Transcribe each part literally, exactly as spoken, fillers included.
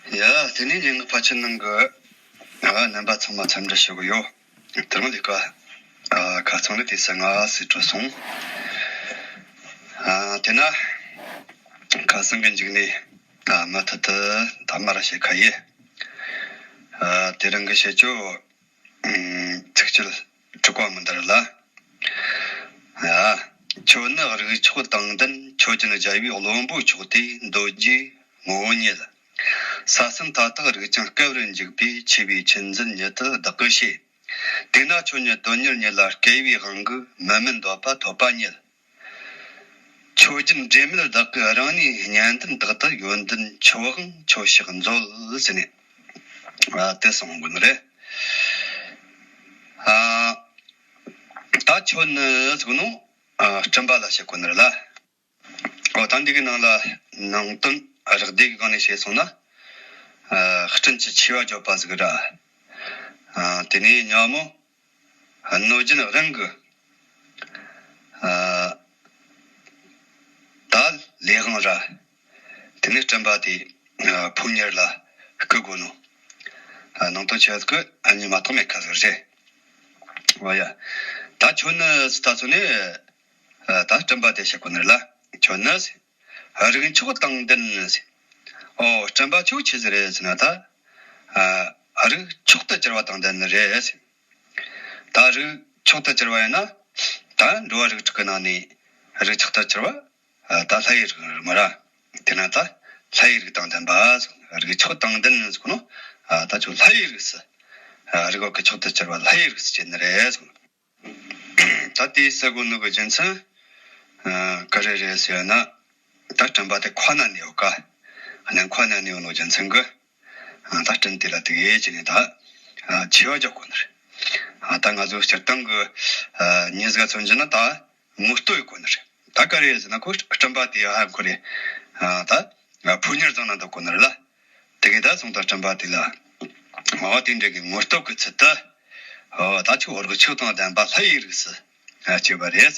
ཡ། དེ་ནས་སྙན་ངག་ཕལ་ཆེར་ནང་གི་ཨ་རྣམ་པ་ཚང་མ་འཚམས་འདྲི་ཞུ་གི་ཡོད། དེ་རིང་ལས་ཀ་ཨ་ཁ་ཚང་ནས་དུས་ཚོད་ང་སྲིད་འགྲོ་སོང་། ཨ་དེ་ན་ཁ་སང་གི་མཇུག་ནས་ཨ་མུ་མཐུད་དུ་ད་མ་ར་བཤད་ཁ་ཡེ། ཨ་དེ་རིང་གི་བཤད་རྒྱུ་ཚིགས་བཅད་དྲུག་པ་མི་འདིར་ལ། ཡ། ཁྱོད་ནི་རིགས་མཆོག་དང་ལྡན། ཆོས་ཅན་རྒྱལ་བའི་བློན་པོ་མཆོག་སྟེ། འདོད་རྒྱུའི་ངོ་བོ་ཉིད། ས་སེམས་མཐའ་དག་རིག་ཀྱང་སྐལ་བར་འཇུག་པའི། ཆེ་བའི་ཆོས་འཛིན་ཉིད་དུ་བདག་གིས་ཤེས། དེས་ན་ཁྱོད་ཉིད་དོན་གཉེར་ཉིད་ལ་བསྐལ་པའི་དབང་གིས། མི་དམན་འདོད་པ་ཐོབ་པ་ཉིད། ཆོས་རྒྱུན་འབྲེལ་མེད་བདག་གི་རང་ནུས་གཉེན་དོན་དག་ཏུ། ཡོན་ཏན་ཆོས་དབང་ཁྱོད་ཕྱག་མཛོད་ཟེར་ནས་ཨ་དེ་གསུངས་དགོས་ནི་རེད། ཨ་ད་ཁྱོད་ནི་ཟེར་ནོ་ཨ་སྤྲིན་པ་ལ་བཤད་དགོས་ནི་རེད་ལ། ཨོ་ད་འདི་གི་ནང་ལ་ནང་དོན་རགས་བསྡུས་ཀྱི་སྒང་ནས་བཤད་སོང་ན། ཨ་སྤྲིན་གྱི་མཆེ་བ་བརྗོད་པ་ཟིག་ར། ཨ་དེ་ནས་ཉོན་མོངས་གནོད་སྦྱིན་རང་གི་ཨ་ད་ལས་དབང་ར། དེ་ནས་སྤྲིན་པ་དེ་ཨ་ཕོ་ཉར་ལ་བསྐུལ་དགོས་ནོ། ཨ་ནང་དོན་ཆེ་བ་ཟིག་ཨ་ནི་མ་གཏོགས་མེད་ཁ་ཟིག་རེད། ཨོ་ཡ། ད་ཁྱོད་ནི་ད་ཚོ་ནས་ཨ་ད་སྤྲིན་པ་དེ་བཤད་དགོས་ནི་རེད་ལ། ཁྱོད་ནི་རིགས་མཆོག་དང་ལྡན་ཟེར། ཨོ་སྤྲིན་པ་ཁྱོད་ཆི་ཟིག་རེད་ཟེར་ན། ད་ཨ་རིགས་མཆོག་ཏུ་གྱུར་པ་དང་ལྡན་ནི་རེད་ཟེར། ད་རིགས་མཆོག་ཏུ་གྱུར་པ་ཡིན་ན། ད་འགྲོ་བ་རིགས་དྲུག་གི་ནང་ནས་རིགས་མཆོག་ཏུ་གྱུར་པ་ཨ་ད་ལྷ་ཡི་རིགས་མ་ར། དེ་ན་ད་ལྷ་ཡི་རིགས་དང་ལྡན་པ་ཟེར། རིགས་མཆོག་དང་ལྡན་ཟེར་ནོ། ཨ་ད་ཁྱོད་ལྷ་ཡི་རིགས་སུ། ཨ་རིགས་བ་གི་མཆོག་ཏུ་གྱུར་པ་ལྷ་ཡི་རིགས་སུ་སྐྱེ་ནི་རེད་ཟེར། ད་དེའི་ས་གོ་ནུ་གི་རྒྱུ་མཚན་ཨ་ག་རེ་རེད་ཟེར་ན། ད་སྤྲིན་པ་དེ་ཁོ་ན་ནས་ཡོད་ཀ། ནང་ཁོ་ན་ནས་ཡོད་ནོ་རྒྱུ་མཚན་གི། ཨ་ད་སྤྲིན་དེ་ལ་དེ་གས་ཀྱི་ནས་ད་ཨ་མཆེ་བ་རྒྱག་དགོས་ནི་རེད། ཨ་ད་ང་ཚོ་སྤྱིར་བཏང་གི་ཨ་མྱི་ཟིག་མཚོན་རྒྱུ་ན་ད་ངོ་བསྟོད་ཡོད་དགོས་ནི་རེད། ད་ག་རེ་ཟེར་ན་ཁོ་སྤྲིན་པ་དེ་ཧ་ཁོ་རེ་ཨ་ད་ཕོ་ཉར་བཟང་ན་འདུག་དགོས་ནི་རེད་ལ། དེ་གས་ད་སོང་ད་སྤྲིན་པ་དེ་ལ་ཨོ་དེ་འདྲ་གི་ངོ་བསྟོད་ཀྱི་ཚུལ་དུ། ཨོ་ད་ཁྱོད་རིགས་མཆོག་དང་ལྡན་པ་ལྷ་ཡི་རིགས་སུ་ཨ་སྐྱེ་བ་རེད།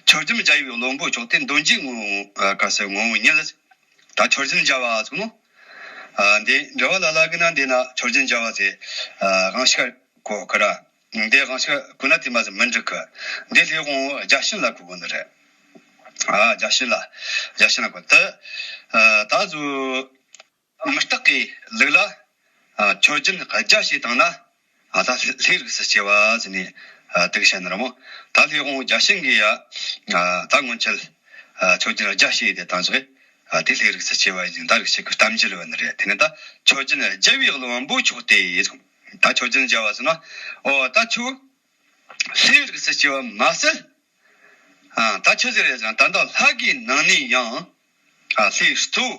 ཆོས་རྒྱུན་རྒྱལ་བའི་བློན་པོ་མཆོག་སྟེ། འདོད་རྒྱུའི་ངོ་བོ་ཨ་ག་ཟེར་ངོ་བོ་ཉིད། ད་ཆོས་རྒྱུན་རྒྱལ་བ་ཟེར་ནོ། ཨ་འདི་འགྲེལ་པ་ལ་ལ་གི་ན་འདི་ན་ཆོས་རྒྱུན་རྒྱལ་བ་ཟེར་ཨ་དབང་ཤུགས་གོ་གི་ར། འདི་དབང་ཤུགས་གོ་ན་དེ་མ་ཟེར་མི་འགྲིག་གི། འདི་ལྷའི་དབང་བོ་བརྒྱ་བྱིན་ལ་གོ་དགོས་ནི་རེད། ཨ་བརྒྱ་བྱིན་ལ་བརྒྱ་བྱིན་ལ་གོ་ད། ཨ་ད་གཟོད་མི་རྟག་གི་ལུགས་ལ་ཨ་ཆོས་རྒྱུན་རྒྱ་བྱས་བཏང་ན། ཨ་ད་ལྷའི་རིགས་སུ་སྐྱེ་བ་ཟེར་ནས་ཨ་དེ་བཤད་ནི་རེད་མོ། ད་ལྷའི་དབང་བོ་བརྒྱ་བྱིན་གྱིས་ཡ་ཨ་ད་སྔོན་ཆད་ཨ་ཆོས་རྒྱུན་རྒྱ་བྱས་ཏེ་བཏང་ཞིག་ཨ་དེ་ལྷའི་རིགས་སུ་སྐྱེ་བ་ཡིན་ད་རིགས་ཤིག་གི་གཏམ་རྒྱུད་ལ་བ་ནི་རེད། དེ་ནི་ད་ཆོས་རྒྱུན་རྒྱལ་བའི་བློན་པོ་མཆོག་སྟེ་ཟེར། ད་ཆོས་རྒྱུན་རྒྱལ་བ་ཟེར་ན་ཨོ་ད་ཁྱོད་ལྷའི་རིགས་སུ་སྐྱེ་བ་མ་ཟད། ཨ་ད་ཆི་ཟིག་རེད་ཟེར་ན་ད་ལྟ་ལྷ་གི་ནང་ནས་ཡང་ཨ་ལྷའི་གཙོ་བོ།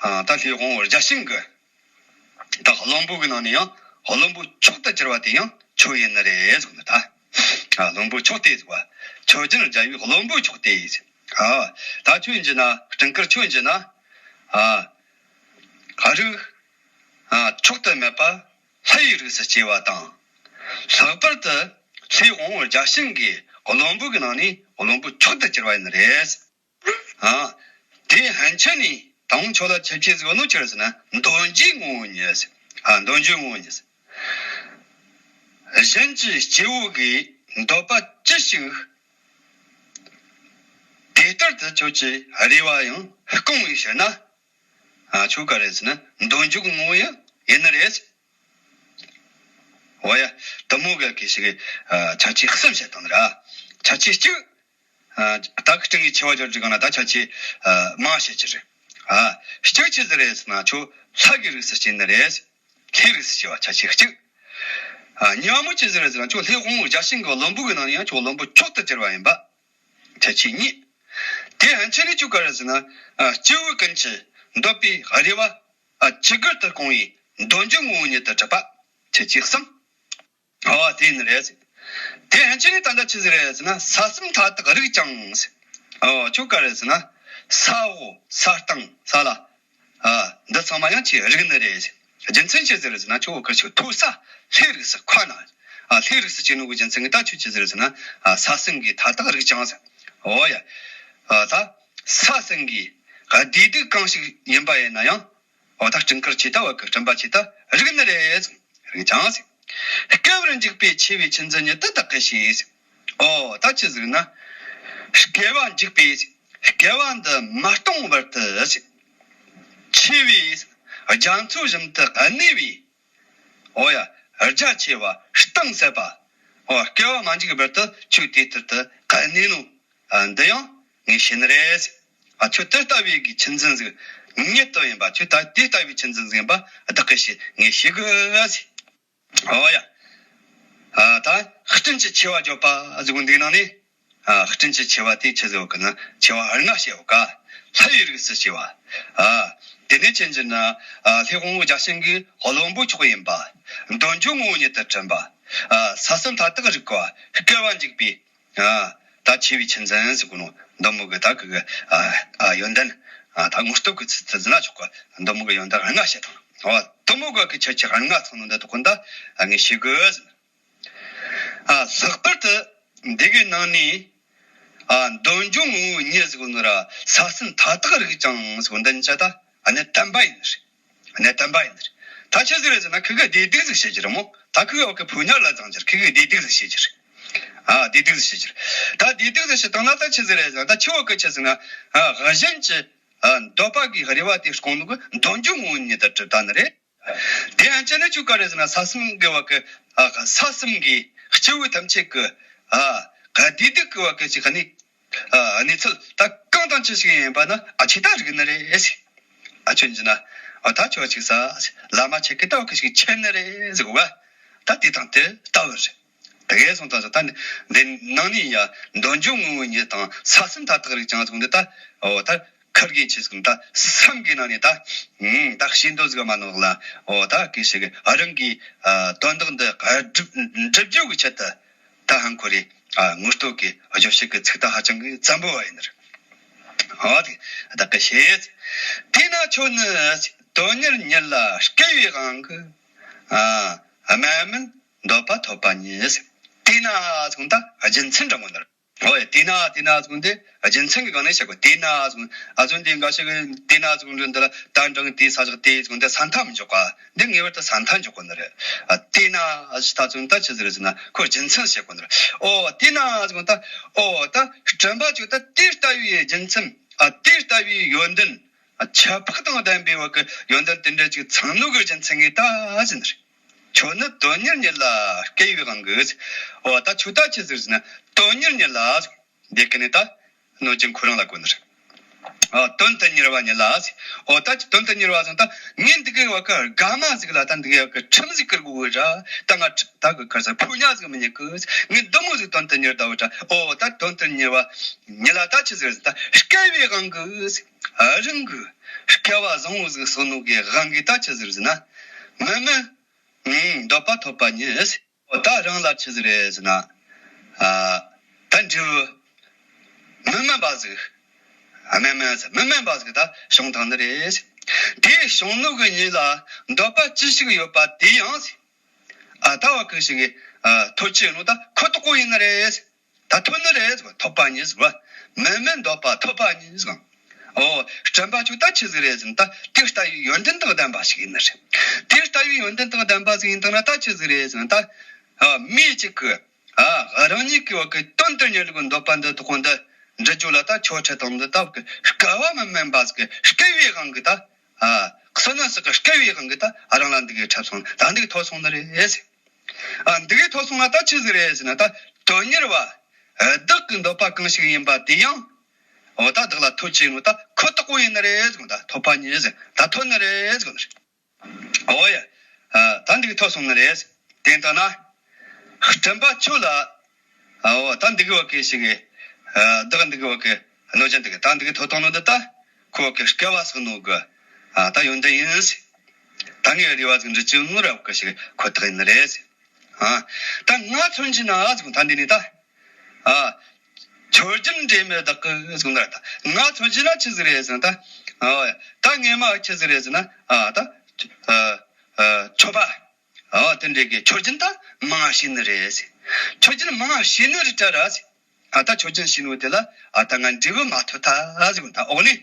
ཨ་ད་ལྷའི་དབང་བོ་བརྒྱ་བྱིན་གྱི་ད་བློན་པོ་གི་ནང་ནས་ཡང་བློན་པོ་མཆོག་ཏུ་གྱུར་པ་དེ་ཡང་ཁྱོད་ཡིན་ནི་རེད་ཟེར་ནི་ད། ཨ་བློན་པོ་མཆོག་སྟེ་ཟེར་བ། ཆོས་རྒྱུན་རྒྱལ་བའི་བློན་པོ་མཆོག་སྟེ་ཟེར། ཨ་ད་ཁྱོད་ཡིན་གྱི་ན་སྤྲིན་དཀར་ཁྱོད་ཡིན་གྱི་ན། ཨ་ཨ་རིགས་ཨ་མཆོག་ཏུ་དམན་པ་ལྷ་ཡི་རིགས་སུ་སྐྱེ་བ་དང་། ལྷག་པར་དུ་ལྷའི་དབང་བོ་བརྒྱ་བྱིན་གྱི་བློན་པོ་གི་ནང་ནས་བློན་པོ་མཆོག་ཏུ་གྱུར་པ་ཡིན་ནི་རེད། ཨ། དེ་ཕན་ཆད་ནས་དང་ཁྱོད་ལ་ཁྱད་ཆོས་ཟིག་ནོ་ཆི་རེད་ཟེར་ན་འདོད་རྒྱུའི་ངོ་བོ་ཉིད་ཟེར། ཨ་འདོད་རྒྱུའི་ངོ་བོ་ཉིད་ཟེར། གཞན་གྱི་སྐྱེ་བོ་གིས་འདོད་པ་ཅི་ཞིག་དེ་ལྟར་དུ་ཁྱོད་ཀྱི་རེ་བ་ཡང་སྐོང་བའི་ཕྱིར་ན། ཨ་ཁྱོད་ག་རེ་ཟེར་ན་འདོད་འཇུག་ངོ་བོ་ཡང་ཡིན་ནི་རེད། འོ་ཡ། དེ་མོ་གི་གི་ཞིག་ཨ་ཁྱད་ཆོས་གསུམ་བཤད་བཏང་ནི་ར། ཁྱད་ཆོས་གཅིག་ཨ་ད་གི་སྤྲིན་གྱི་མཆེ་བ་སྦྱོར་རྒྱུ་གང་ན་ད་ཁྱད་ཆོས་ཨ་མང་བཤད་ཀྱི་རེད། ཨ་གཅིག་ཆི་ཟིག་རེད་ཟེར་ན་ཁྱོད་ལྷ་གི་རིགས་སུ་སྐྱེས་ནི་རེད། ལྷའི་རིགས་སུ་སྐྱེ་བ་ཁྱད་ཆོས་གཅིག་ཨ་གཉིས་པ་མོ་ཆི་ཟིག་རེད་ཟེར་ན་ཁྱོད་ལྷའི་དབང་བོ་བརྒྱ་བྱིན་གྱི་བློན་པོ་གི་ནང་ནས་ཡང་ཁྱོད་བློན་པོ་མཆོག་ཏུ་གྱུར་པ་ཡིན་པ། ཁྱད་ཆོས་གཉིས། དེ་ཕན་ཆད་ནས་ཁྱོད་ག་རེ་ཟེར་ན་ཨ་སྐྱེ་བོ་ཀུན་གྱི་འདོད་པའི་རེ་བ་ཨ་ཇི་དགར་དུ་སྐོང་བའི་འདོད་འཇོ་ངོ་བོ་ཉིད་དུ་གྲུབ་པ་ཁྱད་ཆོས་གསུམ། ཨོ་དེ་ཡིན་རེད། དེ་ཕན་ཆད་ནས་ད་ལྟ་ཆི་ཟིག་རེད་ཟེར་ན་ས་སེམས་མཐའ་དག་རིག་ཀྱང་ཟེར། ཨོ་ཁྱོད་ག་རེ་ཟེར་ན་ས་འོག་ས་སྟེང་ས་ལ། ཨ་འདི་ཚང་མ་ཡང་ཆི་རིག་ནི་རེད་ཟེར། རྒྱུ་མཚན་ཆི་ཟིག་རེད་ཟེར་ན་ཁྱོད་ག་ཆོད་ཐོས་ས་ལྷའི་རིགས་སུ་ཁོ་ན། ཨ་ལྷའི་རིགས་སུ་སྐྱེས་ནོ་གི་རྒྱུ་མཚན་གི་ད་ཁྱོད་ཆི་ཟིག་རེད་ཟེར་ན་ཨ་ས་སེམས་ཀྱི་མཐའ་དག་རིག་ཀྱང་ཟེར། ཨོ་ཡ། ཨ་ད་ས་སེམས་ཀྱི་བདེ་སྡུག་གང་ཞིག་ཡིན་པ་ཡིན་ན་ཡང་། འོ་ད་སྤྲིན་དཀར་ཆེ་ད་བ་གི་སྤྲིན་པ་ཆེ་ད་རིག་ནི་རེད། རིག་ཅིང་། སྐྱེ་བར་འཇུག་པའི་ཆེ་བའི་ཆུ་འཛིན་ཉིད་དུ་བདག་གིས་ཤེས། འོ་ད་ཆི་ཟིག་ན། སྐྱེ་བ་འཇུག་པའི་སྐྱེ་བ་འདི་མ་སྟོངས་བར་དུ། ཆེ་བའི་རྒྱ་མཚོ་བཞིན་དུ་གནས་པའི། འོ་ཡ། རྒྱ་ཆེ་བ་གཏིང་ཟབ་པ། འོ་སྐྱེ་བ་མ་འཇུག་བར་དུ་ཁྱོད་དེ་ལྟར་དུ་གནས་ནོ། ཨ་འདི་ཡང་ངས་ཤེས་ནི་རེད། ཨ་ཁྱོད་དེ་ལྟ་བུའི་གི་ཆུ་འཛིན་ཟིག་ཉིད་དུ་ཡིན་པ། ཁྱོད་ད་དེ་ལྟ་བུའི་ཆུ་འཛིན་ཟིག་ཡིན་པ་བདག་གིས་ཤེས། ངས་ཤེས་གི། འོ་ཡ། ཨ་ད་སྤྲིན་གྱི་ཆེ་བ་བརྗོད་པ་ཟིག་འདི་ནང་ནས། ཨ་སྤྲིན་གྱི་ཆེ་བ་དེ་ཆི་ཟིག་ཡོད་གི་ན་ཆེ་བ་ལྔ་བཤད་ཡོད་ཀ། ལྷ་ཡི་རིགས་སུ་སྐྱེ་བ། ཨ་དེ་ནས་ཆི་ཟེར་ན། ཨ་ལྷའི་དབང་པོ་བརྒྱ་བྱིན་གྱི་བློན་པོ་མཆོག་ཡིན་པ། འདོད་འཇོ་ངོ་བོ་ཉིད་དུ་གྲུབ་པ། ཨ་ས་གསུམ་མཐའ་དག་རིག་པ། སྐྱེ་བ་འཇུག་པའི། ཨ་ད་ཆེ་བའི་ཆུ་འཛིན་ཟེར་གོ་ནོ་འདི་མོ་གི་ད་གི་གི་ཨ་ཨ་ཡོན་ཏན། ཨ་ད་དངོས་སྟོབས་ཀྱི་ཚུལ་དུ་ཟེར་ན་ཆོག་གི། འདི་མོ་གི་ཡོན་ཏན་ལྔ་བཤད་དང་། འོ་འདི་མོ་གི་གི་ཆ་ཆེ་ལྔ་ཚང་ནོ་འདི་དག་གོ་ད་ཨ་ངས་ཤེས་གི་ཟེར། ཨ་ལྷག་པར་དུ་འདི་གི་ནང་ནས། ཨ་འདོད་འཇོ་ངོ་བོ་ཉིད་ཟེར་གོ་ནོ་ར་ས་གསུམ་མཐའ་དག་རིག་ཅིང་ཟེར་གོ་འདི་ཉིད་ཆ་ད་ཨ་ནི་བསྟན་པ་ཡིན་ནི་རེད། ཨ་ནི་བསྟན་པ་ཡིན་ནི་རེད། ད་ཆི་ཟིག་རེད་ཟེར་ན་ཁི་གི་བདེ་སྡུག་ཟིག་བཤད་རྒྱུ་རེད་མོ། ད་ཁི་གི་བ་གི་ཕོ་ཉར་ལ་བརྫངས་རྒྱུ་རེད། ཁི་གི་བདེ་སྡུག་ཟིག་བཤད་རྒྱུ་རེད། ཨ་བདེ་སྡུག་ཟིག་བཤད་རྒྱུ་རེད། ད་བདེ་སྡུག་ཟིག་བཤད་བཏང་ན་ད་ཆི་ཟིག་རེད་ཟེར་ན། ད་ཆི་བ་གི་ཆི་ཟེར་ན། ཨ་གཞན་གྱི་ཨ་འདོད་པ་གི་རེ་བ་དེ་སྐོང་ནོ་གི་འདོད་འཇོ་ངོ་བོ་ཉིད་དུ་གྲུབ་ད་ནི་རེད། དེ་ཡང་ཅི་ནས་ཆོས་ཀ་རེད་ཟེར་ན། ས་གསུམ་གི་བ་གི་ཨ་ས་གསུམ་གི་སྐྱེ་བོ་ཐམས་ཅད་གི་ཨ་ག་བདེ་སྡུག་གི་བ་གི་ཅིག་གནས་ཨ་གནས་ཚུལ་ད་གང་དང་ཅི་ཞིག་ཡིན་པ་ན་ཨ་ཆི་ད་རིག་ནི་རེད་ཟེར། ཨ་ཆོས་ཀྱི་ན་ཨ་ད་ཆོས་ཅིག་ས་བླ་མ་ཆེ་གི་ལྟ་བ་གི་ཞིག་ཆེ་ནི་རེད་ཟེར་བ། ད་དེ་དང་དེ་ལྟ་བུ་རེད། དེ་གས་སོང་ད་ད་འདི་ནང་ནས་ཡ་འདོད་འཇོ་ངོ་བོ་ཉིད་དང་ས་གསུམ་མཐའ་དག་རིག་ཅིང་ཟེར་འདི་ད་འོ་ད། ཁར་གྱི་ཆེ་ཟིག་ད་སེམས་ཀྱི་ནང་ནས་ད། ཨུམ་ད་ཤེས་འདོད་ཟིག་མ་ནོར་ལ། འོ་ད་གི་ཞིག་རང་གི་ཨ་དོན་དག་འདི་སྒྲུབ་སྒྲུབ་རྒྱུ་གི་ཆེད་དུ་ད་ཧང་ཁོ་རེ་ཨ་དངོས་སྟོབས་ཀྱི་བརྗོད་བྱེད་ཀྱི་ཚིག་ད་ཧ་ཅང་གི་བཙན་པོ་བ་ཡིན་ནི་རེད། འོ་དེ་ད་གི་ཤེས། དེས་ན་ཁྱོད་ནི་དོན་གཉེར་ཉིད་ལ་སྐྱེ་བའི་དབང་གིས་ཨ་དམན་མིན་འདོད་པ་ཐོབ་པ་ཉིད། དེས་ན་ཟེར་ད་རྒྱུ་མཚན་འདྲ་མོ་ནི་རེད། འོ་ཡ། དེས་ན་དེས་ན་ཟེར་དེ་རྒྱུ་མཚན་གྱི་སྒང་ནས་བཤད་དགོས། དེས་ན་ཟེར་ཨ་ཟོན་དེ་འགའ་ཞིག་གིས་དེས་ན་ཟེར་འདི་ལ་ད་འབྲིང་དེ་ས་བཞག་དེ་ཟེར་འདི་ས་མཐའ་མི་འཇོག་ག། འདི་ངེས་པར་དུ་ས་མཐའ་འཇོག་དགོས་ནི་རེད། ཨ་དེས་ན་ཨ་ཞིག་ད་ཚོན་ད་ཆི་ཟིག་རེད་ཟེར་ན་ཁོ་རྒྱུ་མཚན་བཤད་དགོས་ནི་རེད། འོ་དེས་ན་ཟེར་ད་འོ་ད་སྤྲིན་པ་ཅིག་ད་དེ་ལྟ་བུའི་རྒྱུ་མཚན། ཨ་དེ་ལྟ་བུའི་ཡོན་ཏན། ཨ་ཁྱད་འཕགས་དང་ལྡན་པའི་བ་གི་ཡོན་ཏན་དེ་འདྲ་ཅིག་ཚང་ནོ་གི་རྒྱུ་མཚན་ངེས་ད་ཟེར་ནི་རེད། ཁྱོད་ནི་དོན་གཉེར་ཉིད་ལ་སྐྱེ་བའི་དབང་གིས། འོ་ད་ཁྱོད་ད་ཆི་ཟིག་ཟེར་ན་དོན་གཉེར་ཉིད་ལ། འདི་ཀ་ནས་ད་གནོད་སྦྱིན་ཁོ་རང་ལ་གོ་ནི་རེད། ཨ་དོན་དུ་གཉེར་བ་ཉིད་ལ། འོ་ད་དོན་དུ་གཉེར་བ་ཟེར་ད་ངས་འདི་གའི་བ་གི་དགའ་མ་ཟིག་ལ་ད་འདི་གའི་བ་གི་ཁྲིམས་ཟིག་བསྐུར་དགོས་ར། ད་ང་ཁྲི་ད་གི་ཁར་ས་ཕོ་ཉ་ཟིག་མི་ཉན་གི། ངས་འདི་མོ་ཟིག་དོན་དུ་གཉེར་ད་བ་ད། འོ་ད་དོན་དུ་གཉེར་བ་ཉིད་ལ་ད་ཆི་ཟིག་ཟེར་ད་སྐྱེ་བའི་དབང་གིས། རང་གི་སྐལ་བ་བཟང་བོ་ཟིག་གསོག་ནོ་གི་དབང་གིས་ད་ཆི་ཟིག་ཟེར་ན། མི་དམན་འདོད་པ་ཐོབ་པ་ཉིད། འོ་ད་རང་ལ་ཆི་ཟིག་རེད་ཟེར་ན། ཨ་ད་འབྲས་བུ་མི་དམན་པ་ཟིག་དམན་མིན་ཟེར་མི་དམན་པ་ཟིག་ད་བྱུང་ཐང་ནི་རེད། དེ་བྱུང་ནོ་གི་ཉིད་ལ་འདོད་པ་ཅི་ཞིག་ཡོད་པ་དེ་ཡང་ཟེར། ཨ་ད་བ་གི་ཞིག་གི་ཨ་ཐོབ་ཀྱི་ཡོད་ནོ་ད་ཁོ་ཐོག་གོ་ཡིན་ནི་རེད་ཟེར། ད་ཐོབ་ནི་རེད་ཟེར་བ། ཐོབ་པ་ཉིད་ཟེར་བ། མི་དམན་འདོད་པ་ཐོབ་པ་ཉིད་ཟེར། འོ་སྤྲིན་པ་ཁྱོད་ད་ཆི་ཟིག་རེད་ཟེར་ན་ད་དེ་ལྟ་བུའི་ཡོན་ཏན་དང་ལྡན་པ་ཞིག་ཡིན་ནི་རེད། དེ་ལྟ་བུའི་ཡོན་ཏན་དང་ལྡན་པ་ཟིག་ཡིན་དང་ན་ད་ཆི་ཟིག་རེད་ཟེར་ན་ད་ཨ་མི་གཅིག་གི་ཨ་རང་ཉིད་ཀྱི་བ་གི་དོན་དུ་གཉེར་གི་འདོད་པ་འདི་དག་གོ་འདི་འདྲི་རྒྱུ་ལ་ད་ཆོས་ཁྲིད་དང་འདི་ལྟ་བུ་གི་སྐལ་བ་མི་དམན་པ་ཟིག་གི་སྐྱེ་བའི་དབང་གིས་ད་ཨ་བསོད་ནམས་ཟིག་གི་སྐྱེ་བའི་དབང་གིས་ད་རང་ལ་འདི་གའི་འཁྲབ་སོང་། ད་འདི་གའི་ཐོབ་སོང་ནི་རེད་ཟེར། ཨ་འདི་གའི་ཐོབ་སོང་ན་ད་ཆི་ཟིག་རེད་ཟེར་ན་ད་དོན་གཉེར་བ་བདག་གི་འདོད་པ་གང་ཞིག་ཡིན་པ་དེ་ཡང་འོ་ད་བདག་ལ་ཐོབ་ཀྱི་ཡིན་ནོ་ད་ཁོ་ཐོག་གོ་ཡིན་ནི་རེད་ཟེར། ད་ཐོབ་པ་ཉིད་ཟེར་ད་ཐོབ་ནི་རེད་ཟེར་གོ་ནི་རེད། འོ་ཡ། ཨ་ད་འདི་གའི་ཐོབ་སོང་ནི་རེད། དེ་ལྟ་ན། སྤྲིན་པ་ཁྱོད་ལ། ཨ་འོ་ད་འདི་གའི་བ་གི་ཞིག་གི་ཨ་བདག་འདི་གའི་བ་གི་གནོད་སྦྱིན་འདི་གི་ད་འདི་གའི་ཐོབ་ཐང་ནོ་འདི་ད་ཁོ་བ་གི་སྐལ་བ་བསགས་ནོ་གི་ཨ་ད་ཡོན་ཏན་ཡིན་ཟེར། ད་ངའི་རེ་བ་ཟིག་འདྲི་རྒྱུ་ནོ་ར་བ་གི་ཞིག་ཁོ་ཐག་ཡིན་ནི་རེད་ཟེར། ཨ་ད་ང་མཚོན་གྱི་ན་ཟེར། ད་འདི་ནི་ད། ཨ། མཆོད་སྦྱིན་འབྲས་མེད་བདག་གི་གསུངས་ན་ད་ང་མཚོན་གྱི་ན་ཆི་ཟིག་རེད་ཟེར་ན་ད། ཨ། ད་ངས་མ་ཆི་ཟིག་རེད་ཟེར་ན་ཨ་ད། ཨ། ཨ། མཆོད་པ། ཨ། དེ་འདྲའི་གི་མཆོད་སྦྱིན་ད་མང་ང་བྱས་ནི་རེད་ཟེར། མཆོད་སྦྱིན་མང་ང་བྱས་ནི་རེད་དྲ་ར་ཟེར། ཨ་ད་མཆོད་སྦྱིན་བྱས་ནོ་དེ་ལ་ཨ་ད་ང་འབྲས་བུ་མ་ཐོབ་ཐལ་ཟེར་གོ་ད་འོག་ནས།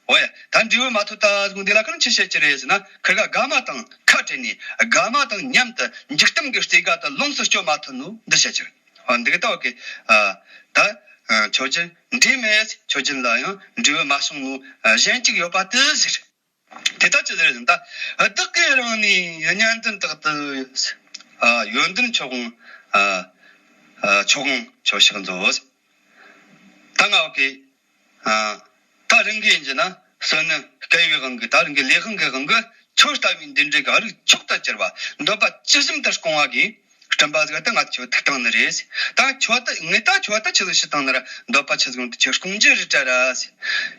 འོ་ཡ། ད་འབྲས་བུ་མ་ཐོབ་ད་ཟེར་གོ་འདི་ལ་ཁ་ན་ཆི་བཤད་ཀྱི་རེད་ཟེར་ན། ཁིར་ག་དགའ་མ་དང་ཁ་བྲལ་ནས་དགའ་མ་དང་མཉམ་དུ་འཇིག་རྟེན་གྱི་རྩེ་དགའ་དུ་ལོངས་སུ་སྤྱོད་མ་ཐུབ་ནོ་འདི་བཤད་ཀྱི་རེད། འོ་འདི་གི་ལྟ་བ་གི། ཨ། ད་ཆོས་ཅན་འབྲས་མེད། ཆོས་ཅན་ལ་ཡང་འབྲས་བུ་མ་བྱུང་ནོ་གཞན་གཅིག་ཡོད་པ་དེ་ཟེར། དེ་ལྟར་ཅི་ཟེར་ཟིན་ད། བདག་གིས་རང་ནས་གཉེན་འདུན་དག་ཏུ། ཨ། ཡོན་ཏན་མཆོག་དབང་། ཨ། ཨ། མཆོག་དབང་ཁྱོད་ཕྱག་མཛོད། ད་ང་བ་གི། ཨ། ད་རང་གི་ཡིན་གྱི་ན་བསོད་ནམས་བསྐལ་བའི་དབང་གིས། ད་རང་གི་ལས་དབང་གི་དབང་གིས་ཁྱོད་ལྟ་བུའི་འདི་འདྲའི་གི་རིགས་མཆོག་ཏུ་གྱུར་པ་འདོད་པ་ཇི་བཞིན་དུ་སྐོང་བ་གི་སྤྲིན་པ་ཟིག་ད་ང་ཁྱོད་ཐུག་བཏང་ནི་རེད། ད་ཁྱོད་ད་ངས་ད་ཁྱོད་ད་ཆི་ཟིག་ཞུ་བཏང་ནི་ར། འདོད་པ་ཆི་ཟིག་འདི་ཁྱོད་སྐོང་རྒྱུ་རེད་དྲ་ར།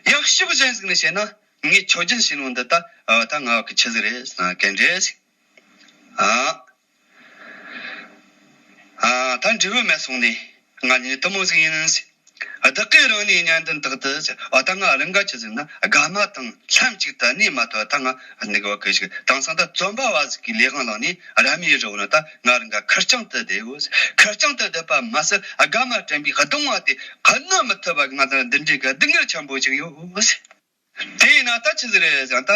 ཡག་ཕྱོགས་གཞན་ཟིག་ནས་བཤད་ན། ངས་ཆོས་རྒྱུན་ཞིག་ནང་འདི་ལྟ་བ་ད་ང་གི་ཆི་ཟིག་རེད་ཟེར་ན་གན་རེད་ཟེར། ཨ། ཨ། ད་འབྲས་བུ་མེད་སོང་ནས་ང་ཉིད་དུ་མོ་ཟིག་ཡིན་ཟེར། བདག་གིས་རང་ནས་གཉེན་འདུན་དག་ཏུ་ཟེར། ཨ། ད་ང་རང་ག་ཆི་ཟིག་ན་དགའ་མ་དང་ལྷན་ཅིག་ཏུ་གནས་མ་ཐུབ། ད་ང་ནི་གི་བ་གི་ཞིག་དེང་སང་ད་བཙོན་པ་བ་ཟིག་གི་ལས་དབང་བླངས་ནས་ར་མའི་རི་བོ་ན་ད་ང་རང་ག་ཁེར་རྐྱང་དུ་བསྡད་ཡོད་ཟེར། ཁེར་རྐྱང་དུ་བསྡད་པ་མ་ཟད་དགའ་མ་དྲན་པའི་གདུང་བ་དེ་གནོན་མི་ཐུབ་པ་གི་ང་ད་འདི་འདྲའི་གི་སྡུག་བསྔལ་ཆེན་པོ་ཞིག་ཡོད་ཟེར། དེས་ན་ད་ཆི་ཟིག་རེད་ཟེར་ན། ད་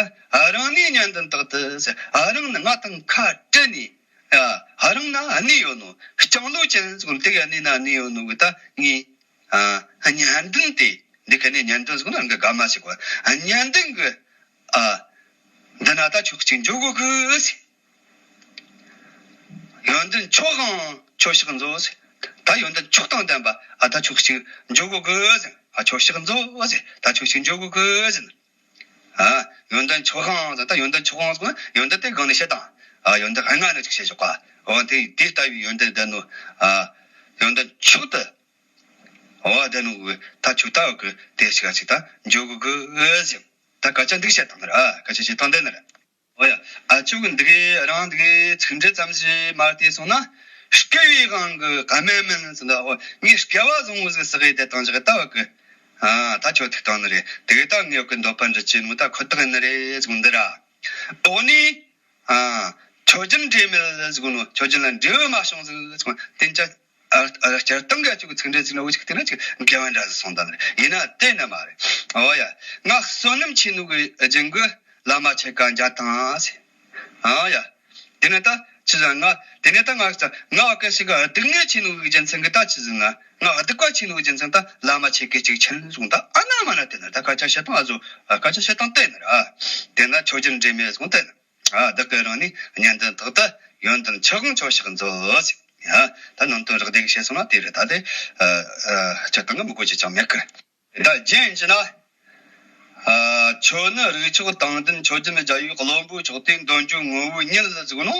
རང་ནས་གཉེན་འདུན་དག་ཏུ་ཟེར། རང་ནི་ང་དང་ཁ་བྲལ་ནས། ཨ། རང་ན་གནས་ཡོད་ནོ། ལྕང་ལོ་ཅན་ཟེར་གོ་ནོ་དེ་ག་གནས་ན་གནས་ཡོད་ནོ་གི་ད་ངའི། ཨ། གཉེན་འདུན་དེ། འདི་ག་ནས་གཉེན་འདུན་ཟེར་གོ་ནོ་རང་གི་དགའ་མ་ཞིག་གོ། གཉེན་འདུན་གི། ཨ། འདི་ན་ད་ཁྱོད་གཅིག་འཇོག་དགོས་གི་ཟེར། ཡོན་ཏན་མཆོག་དབང་ཁྱོད་ཕྱག་མཛོད་ཟེར། ད་ཡོན་ཏན་མཆོག་དང་ལྡན་པ། ཨ། ད་ཁྱོད་གཅིག་འཇོག་དགོས་གི་ཟེར། ཨ། ཁྱོད་ཕྱག་མཛོད་ཟེར། ད་ཁྱོད་གཅིག་འཇོག་དགོས་གི་ཟེར། ཨ། ཡོན་ཏན་མཆོག་དབང་ཟེར། ད་ཡོན་ཏན་མཆོག་དབང་ཟེར་ན་ཡོན་ཏན་དེ་གང་ནས་བཤད་དང་། ཨ། ཡོན་ཏན་ལྔ་ནས་ཅིག་བཤད་ཆོག་ག། འོ་དེ་དེ་ལྟ་བུའི་ཡོན་ཏན་ལྡན་ནོ། ཨ། ཡོན་ཏན་མཆོག་ཏུ། འོ་ལྡན་ནོ་གི་ད་ཁྱོད་ལྟ་བུ་གི་དེ་ཞིག་ཅིག་ད་འཇོག་དགོས་གི་ཟེར། ད་སྐད་ཆ་འདི་བཤད་བཏང་ནི་རེད། ཨ། སྐད་ཆ་བཤད་བཏང་བསྡད་ནི་རེད། འོ་ཡ། ཨ། ཁྱོད་ཀྱི་འདི་གའི་རང་འདི་གའི་ཚིག་འགྲེལ་ཙམ་ཞིག་མར་བལྟས་སོང་ན། བསྐལ་པའི་དབང་གིས་གནོན་མིན་ཟེར་ད། འོ། ངས་བསྐལ་བ་བཟང་བོ་ཟིག་བསགས་ཡི་དེ་དང་ཞག་ལྟ་བུ་གི། ཨ། ད་ཁྱོད་ཐུག་བཏང་ནི་རེད། དེ་གི་ད་ངའི་གི་འདོད་པ་འདྲི་ཅི་ནུ་ད་ཁོ་ཐག་ཡིན་ནི་རེད་ཟེར་འདི་ར། འོ་ནི། ཨ། ཆོས་རྒྱུན་འབྲས་མེད་ཟེར་གོ་ནོ། ཆོས་རྒྱུན་ལ་འབྲས་བུ་མ་བྱུང་ཟིག་ཟེར་གོ་ནོ་དེ་ཅག་ཨ། ཨ། སྤྱིར་བཏང་གི་ཅིག་ཚིག་འགྲེལ་ཅིག་ལ་འུ་ཅིག་བལྟས་ན་ཅིག་འགལ་བ་འདྲ་ཟིག་སོང་ད་ནི་རེད། ཡིན་ན་དེ་ནི་མ་རེད། འོ་ཡ། ངག་བསོད་ནམས་ཆེ་ནོ་གི་རྒྱུན་གི་བླ་མ་ཆེ་ག་འཇའ་ཐང་ཟེར། འོ་ཡ། དེ་ནས་ད་ཆི་ཟེར་ན། དེ་ནས་ད་ང་ང་བ་གི་ཞིག་ག་སྡུག་བསྔལ་ཆེ་ནོ་གི་རྒྱུ་མཚན་གི་ད་ཆི་ཟེར་ན། ང་སྡུག་པ་ཆེ་ནོ་གི་རྒྱུ་མཚན་ད་བླ་མ་ཆེ་གེ་ཅིག་ཆེན་ཟེར་གོ་ནོ་ད། ཨ་ན་མ་ན་དེ་ནི་ད་སྐད་ཆ་བཤད་སྟངས་ཨ་ཟོ། སྐད་ཆ་བཤད་སྟངས་དེ་ནི་ར། དེ་ན་ཆོས་རྒྱུན་འབྲས་མེད་ཟེར་གོ་ནོ་དེ་ནི། ཨ། བདག་གིས་རང་ནས་གཉེན་འདུན་དག་ཏུ། ཡོན་ཏན་མཆོག་དབང་ཁྱོད་ཕྱག་མཛོད་ཟེར། ཡ། ད་ནང་དོན་རགས་བསྡུས་ཀྱི་བཤད་སོང་ན་དེ་རེད། ད་དེ། ཨ། ཨ། སྤྱིར་བཏང་གི་མི་གོ་ཅི་ཅང་མེད་གི། ད་རྒྱན་གྱི་ན། ཨ། ཁྱོད་ནི་རིགས་མཆོག་དང་ལྡན། ཆོས་རྒྱལ་རྒྱལ་བའི་བློན་པོ་མཆོག་སྟེ། འདོད་འཇོའི་ངོ་བོའི་ཉིད་ཟེར་གོ་ནོ།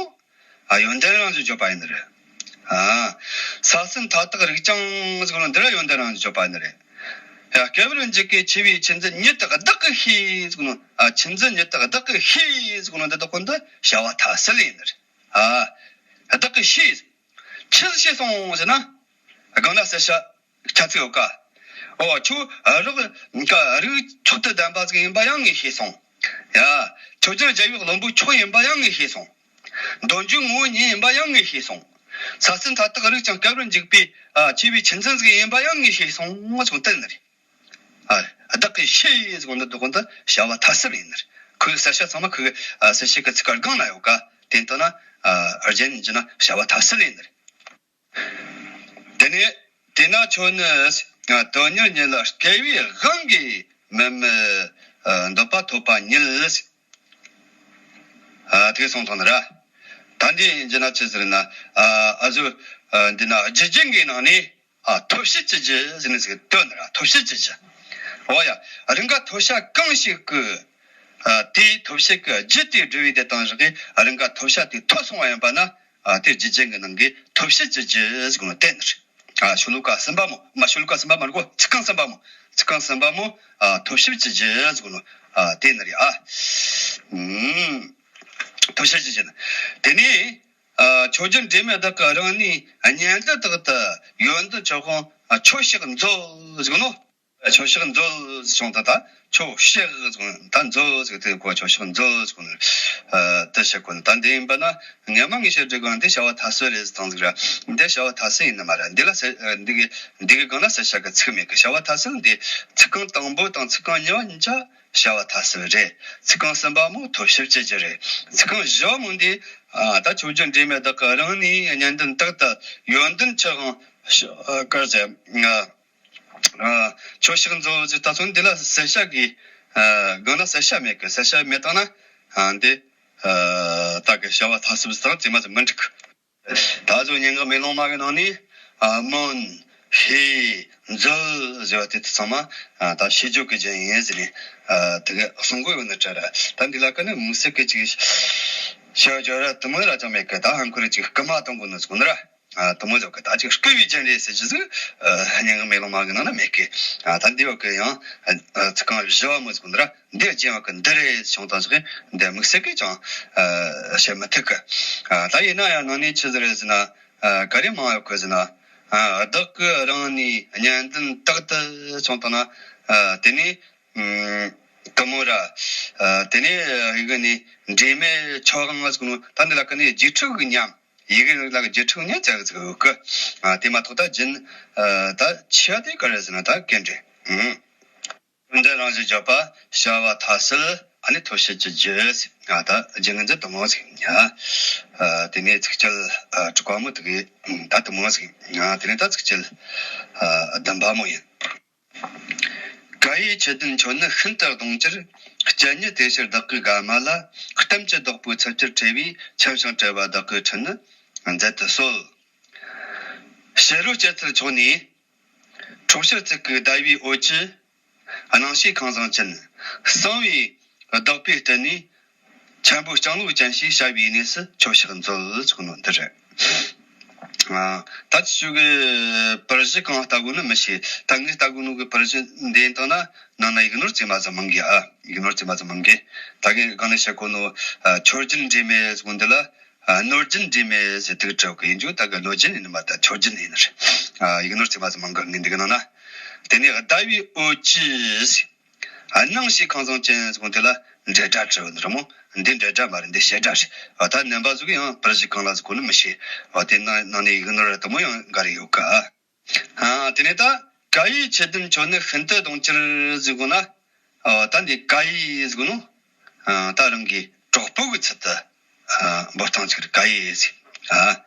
ཨ། ཡོན་ཏན་རང་བཞིན་བརྗོད་པ་ཡིན་ནི་རེད། ཨ། ས་སྲིན་མཐའ་དག་རིགས་ཀྱང་ཟེར་གོ་ནོ་འདི་ར་ཡོན་ཏན་རང་བཞིན་བརྗོད་པ་ཡིན་ནི་རེད། ཡ། བསྐལ་པར་འཇུག་པའི་ཆེ་བའི་ཆུ་འཛིན་ཉིད་དུ་བདག་གིས་ཤེས་ཟེར་གོ་ནོ། ཨ། ཆུ་འཛིན་ཉིད་དུ་བདག་གིས་ཤེས་ཟེར་གོ་ནོ་འདི་དག་གོ་འདི་བྱ་བ་མཐའ་གསལ་ཡིན་ནི་རེད། ཨ། བདག་གིས་ཤེས། ཆི་ཟིག་ཤེས་སོང་ཟེར་ན། སྒང་ན་གསལ་བྱེད་ཁྱད་ཚིག་ཡོད་ཀ། འོ། ཁྱོད་རིགས་ཀ་རིགས་མཆོག་ཏུ་ལྡན་པ་ཟིག་ཡིན་པ་ཡང་ངས་ཤེས་སོང་། ཡ། ཆོས་རྒྱལ་རྒྱལ་བའི་བློན་པོ་མཆོག་ཡིན་པ་ཡང་ངས་ཤེས་སོང་། འདོད་འཇོའི་ངོ་བོ་ཉིད་ཡིན་པ་ཡང་ངས་ཤེས་སོང་། ས་སྲིན་མཐའ་དག་རིགས་ཀྱང་བསྐལ་པར་འཇུག་པའི། ཨ། ཆེ་བའི་ཆུ་འཛིན་ཟིག་ཡིན་པ་ཡང་ངས་ཤེས་སོང་ཟེར་གོ་ནོ་དེ་ནི་རེད། ཨ། བདག་གིས་ཤེས་ཟེར་གོ་ནོ་འདི་དག་གོ་འདི་བྱ་བ་མཐའ་གསལ་ཡིན་ནི་རེད། ཁོའི་གསལ་བྱེད་ཚང་མ་ཁོའི། ཨ། གསལ་བྱེད་ཀྱི་ཚིག་ཀ་སྒང་ན་ཡོད་ཀ། དེ་ལྟ་ན། ཨ། རྒྱན་གྱི་ན་བྱ་བ་མཐའ་གསལ་ཡིན་ནི་རེད། དེ་ནས་དེས་ན་ཁྱོད་ནི། ཨ། དོན་གཉེར་ཉིད་ལ་བསྐལ་པའི་དབང་གིས་མི་དམིགས། ཨ། འདོད་པ་ཐོབ་པ་ཉིད། ཨ། དེ་གསུངས་ཐོག་ནི་ར། ད་འདི་ཡིན་གྱི་ན་ཆི་ཟེར་ན། ཨ། ཨ་ཟོ། ཨ། འདི་ན་རྒྱུད་རྒྱན་གྱི་ནང་ནས། ཨ། ཐོབ་བྱེད་ཀྱི་རྒྱུ་ཟེར་ནི་ཟིག་བཏོན་ནི་ར། ཐོབ་བྱེད་ཀྱི་རྒྱུ། འོ་ཡ། རང་ག་ཐོབ་བྱ་གང་ཞིག་གི། ཨ། དེའི་ཐོབ་བྱེད་ཀྱི་རྒྱུ་དེ་སྒྲུབ་པའི་དེ་དང་ཞག་གི་རང་ག་ཐོབ་བྱ་དེ་ཐོབ་སོང་བ་ཡིན་པ་ན། ཨ། དེ་རྒྱུད་རྒྱན་གྱི་ནང་གི་ཐོབ་བྱེད་ཀྱི་རྒྱུ་ཟེར་གོ་ནོ་དེ་ནི་རེད། ཨ། ཤོ་ལོ་ཀ་གསུམ་པ་མོ། མ། ཤོ་ལོ་ཀ་གསུམ་པ་མ་རེད་གོ། ཚིག་རྐང་གསུམ་པ་མོ། ཚིག་རྐང་གསུམ་པ་མོ། ཨ། ཐོབ་བྱེད་ཀྱི་རྒྱུ་ཟེར་གོ་ནོ། ཨ། དེ་ནི་རེད། ཨ། ཨུམ། ཐོབ་བྱེད་ཀྱི་རྒྱུ་ནི། དེ་ནས། ཨ། ཆོས་རྒྱུན་འབྲས་མེད་བདག་གིས་རང་ནས་གཉེན་འདུན་དག་ཏུ། ཡོན་ཏན་མཆོག་དབང་ཁྱོད་ཕྱག་མཛོད་ཟེར་གོ་ནོ། ཁྱོད་ཕྱག་མཛོད་ཟེར་བྱུང་ད། ད་ཁྱོད་ཕྱག་ཟེར་གོ་ནོ། ད་མཛོད་ཟེར་དེ་གོ། ཁྱོད་ཕྱག་མཛོད་ཟེར་གོ་ནོ། ཨ། དེ་ བཤད་གོ་ནི། ད་འདི་ཡིན་པ་ན་སྔ་མ་ངས་བཤད་དུས་གང་འདི་བྱ་བ་ཐ་སི་རེད་ཟེར་བཏང་ཟིག་ར། འདི་བྱ་བ་ཐ་སི་ཡིན་ནི་མ་ར། འདི་ལ་ས་འདི་གི་འདི་གི་སྒང་ལ་ས་བྱ་གི་ཚིག་མེད་གི། བྱ་བ་ཐ་སི་འདི་ཚིག་རྐང་དང་པོ་དང་ཚིག་རྐང་གཉིས་པ་གཉིས་ཆ་བྱ་བ་ཐ་སི་རེད། ཚིག་རྐང་གསུམ་པ་མོ་ཐོ་ཕྱི་བཅད་རྒྱུ་རེད། ཚིག་རྐང་བཞི་བ་མོ་འདི་ཨ་ད་ཆོས་རྒྱུད་འབྲེལ་མེད་བདག་གི་རང་ནས་གཉེན་འདུན་རྟག་ཏུ་ཡོན་ཏན་ཆུ་དབང་ཤ་ཨ་གར་ཟེར་ང་ཨ་ཆོས་ཕྱག་མཛོད་ཟེར་ད་ཚོ་འདི་ལ་ས་བྱ་གི་ཨ་སྒང་ལ་ས་བྱ་མེད་གི། ས་བྱ་མེད་བཏང་ན་ཨ་འདི་ཨ་ད་གི་བྱ་བ་ཐ་སི་ཟེར་ཙི་མ་ཟེར་མི་འགྲིག་གི། ད་གཟོད་སྙན་ངག་མེ་ལོང་མ་གི་ནང་ནས་ཨ་སྨོན། ཤེས། མཛོད་ཟེར་བ་དེ་དག་ཚང་མ་ཨ་ད་ཤེས་བརྗོད་ཀྱི་རྒྱན་ཡིན་ཟེར་ནས་ཨ་དེ་ག་གསུང་གི་ཡོད་ནི་འདྲ་ར། ད་འདི་ལ་ཀ་ནི་དམིགས་བསལ་གི་ཅིག་ཤེས་བརྗོད་ར་དུ་མོ་ར་ཅང་མེད་གི། ད་ཧང་ཁུ་རི་ཅིག་སྐུལ་མ་གཏོང་དགོས་ནི་ཟེར་གོ་ནི་ར། ཨ་དུ་མོ་ཟེར་གི། ད་ཅིག་སྐུལ་བའི་རྒྱན་རེད་ཟེར་རྒྱུ་ཟིག་ཨ་སྙན་ངག་མེ་ལོང་མ་གི་ནང་ན་མེད་གི། ཨ་ད་འདི་བ་གི་ཡང་ཨ་ཚིག་རྐང་བཞི་བ་མོ་ཟེར་གོ་ནི་ར། འདི་རྒྱན་བ་གི་འདི་རེད་བྱུང་དང་ཟིག་འདི་དམིགས་བསལ་གི་ཅང་ཨ་བཤད་མི་ཐུབ་གི། ཨ་ད་ཡིན་ན་ཡང་ནང་ནས་ཆི་ཟིག་རེད་ཟེར་ན། ཨ་ག་རེ་མང་ཡོད་གི་ཟེར་ན། ཨ་བདག་གི་རང་ནས་གཉེན་འདུན་རྟག་ཏུ་བྱུང་དང་ན། ཨ་དེ་ནས་ཨམ་དུ་མོ་ར། ཨ་དེ་ནས་ཡི་གེ་ནས་འབྲེལ་མེད་ཆོས་དབང་ཟེར་གོ་ནོ། ད་འདི་ལ་ཀ་ནས་རྗེས་ཁྲིད་གི་ཉམས། ཡི་གེ་ནས་ལ་གི་རྗེས་ཁྲིད་གི་ཉམས་ཙག་ཙིག་ཡོད་གི། ཨ་དེ་མ་གཏོགས་ད་རྒྱུན་ཨ་ད་ཆེ་བ་དེ་ག་རེ་ཟེར་ན་ད་གན་འདྲེ། ཨུམ། འདི་རང་བཞིན་བརྗོད་པ་བྱ་བ་ཐ་སི་ཨ་ནི་ཐོ་ཕྱི་བཅད་རྒྱུ། ཨ་ད་རྒྱུ་ངན་འཛིན་དུ་མོ་ཟིག་ཉ། ཨ་དེ་ནས་ཚིགས་བཅད་ཨ་དྲུག་པ་མོ་དེ་གི་ད་དུ་མོ་ཟིག་ཉ། དེ་ནས་ད་ཚིགས་བཅད་ཨ་བདུན་པ་མོ་ཡིན། ག་ཡེ་ཆོས་ལྡན་ཁྱོད་ནི་ཤིན་ཏུ་གདུང་གྱུར། སྤྱན་ཉིད་དེ་ཕྱིར་བདག་གི་དགའ་མ་ལ། གཏམ་གྱི་བདག་པོས་ཚུལ་གྱིས་ཁྲེལ་བས། ཆེམ་ཞིང་བྲེལ་བ་བདག་གི་ཁྲི་ནི་མཛད་དུ་གསོལ། ཕྱི་རོལ་སྤྱད་ཚུལ་མཆོག་ནས། འཕྲོག་བྱེད་ཚིག་གི་བརྡ་བའི་འོད་ཀྱིས། སྣང་བྱེད་ཁང་བཟང་ཅན། གསང་བའི་བདག་པོའི་སྟེང་ནས། ཆེན་པོ་སྤྱང་ལོག་ཅན་ཞེས་བྱ་བའི་གནས་སུ་ཁྱོད་ཕྱག་འཚལ་ཟེར་གོ་ནོ་འདི་རེད། ཨ་ད་ཅི་ཞུ་གི་པར་གཞི་གང་ལྟ་དགོས་ནི་མི་ཤེས། ད་ངས་ལྟ་དགོས་ནོ་གི་པར་གཞི་འདི་ཡིན་དང་ན་ནང་ན་ཡིག་ནོར་ཙི་མ་ཙི་མང་གི། ཨ་ཡིག་ནོར་ཙི་མ་ཙི་མང་གི། ད་གིན་གང་ནས་བཤད་གོ་ནོ་ཨ་ཆོས་རྒྱུན་འབྲེལ་མེད་ཟེར་གོ་འདི་ལ། ཨ་ནོར་རྒྱུན་འབྲེལ་མེད་ཟེར་དུས་གྲུབ་གི་ཡིན་རྒྱུ། ད་གི་ལོ་རྒྱུན་ཡིན་ནི་མ་ད་ཆོས་རྒྱུན་ཡིན་ནི་རེད། ཨ་ཡིག་ནོར་ཙི་མ་ཙི་མང་གི་ངས་འདི་གི་ནང་ན། དེ་ནས་ཟླ་བའི་འོད་ཀྱིས། ཨ་སྣང་བྱེད་ཁང་བཟང་ཅན་ཟེར་གོ་དེ་ལ་འབྲེལ་སྒྲ་བྲིས་ཡོད་ནི་རེད་མོ། འདི་འབྲེལ་སྒྲ་མ་རེད། འདི་བྱེད་སྒྲ་རེད། ཨ་ད་རྣམ་པ་ཟིག་ཡང་པར་གཞི་གང་ལ་ཟེར་གོ་ནི་མི་ཤེས། ཨ་དེ་ནང་ནང་ནས་ཡིག་ནོར་ར་དུ་མོ་ཡང་འགའ་རེ་ཡོད་གི། ཨ་དེ་ནས་ད་ག་ཡེ་ཆོས་ལྡན་ཁྱོད་ནི་ཤིན་ཏུ་གདུང་གྱུར་ཟེར་གོ་ན། ཨ་ད་འདི་ག་ཡེ་ཟེར་གོ་ནོ། ཨ་ད་རང་གི་གྲོགས་པོ་གི་ཚུལ་དུ་ཨ་འབོད་སྟངས་ཅིག་རེད། ག་ཡེ་ཟེར། ཨ་